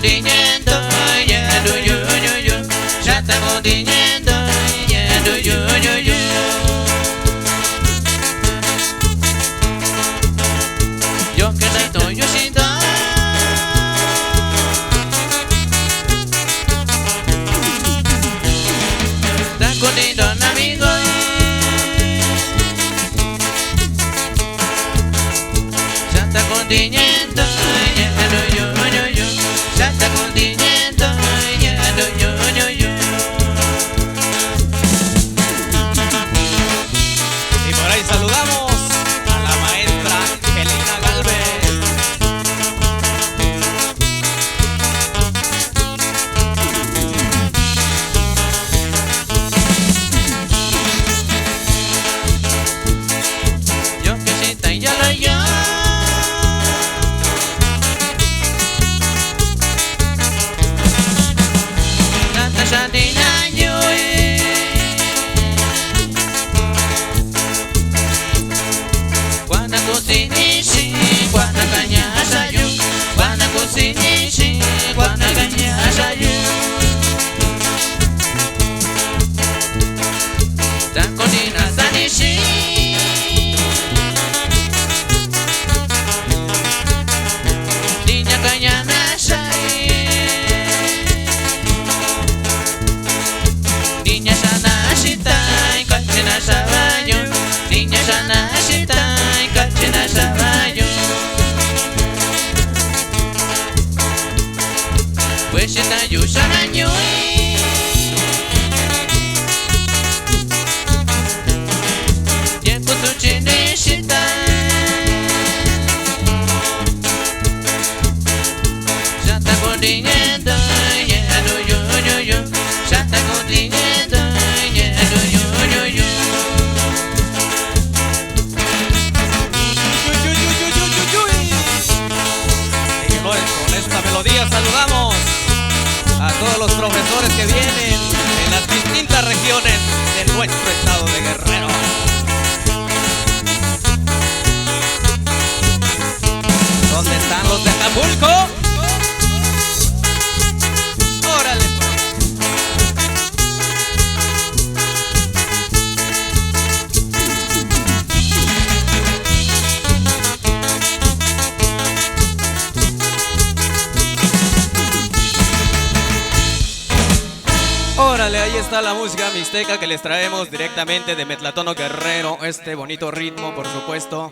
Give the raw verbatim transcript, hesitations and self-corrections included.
Takundiñeꞌe ndo ña nduyu yuyu, xa takundiñeꞌe ndo ña nduyu yuyu. Yo ke na ito yu xiꞌin ndo. Takundiꞌi ndo na amigo. Xa takundiñeꞌe ndo ña nduyu yuyu, xa takundiñeꞌe ndo ña nduyu yuyu. Y por ahí saludamos a la maestra Angelina Galvez. Yo ke xitan yala ya. Nata xandina yui. Kuana kusini xi, kuana kaña xayu. Kuana kusini xi, kuana kaña xayu. Takundiꞌi na sani xi. Niña kaña na xai. Niña xa na xita, kachi na xabayu. Niña xa na xita, kachi na xabayu. Pues xita yu xa na ñui. Tiempo tu chini xita. Xa takundiñeꞌe ndo ña nduyu yuyu. Xa takundiñeꞌe ndo ña nduyu yuyu. Y bueno, con esta melodía saludamos a todos los profesores que vienen en las distintas regiones de nuestro estado de Guerrero. ¿Dónde están los de Acapulco? Órale, pues. Órale, ahí está la música mixteca que les traemos directamente de Metlatono Guerrero, este bonito ritmo, por supuesto.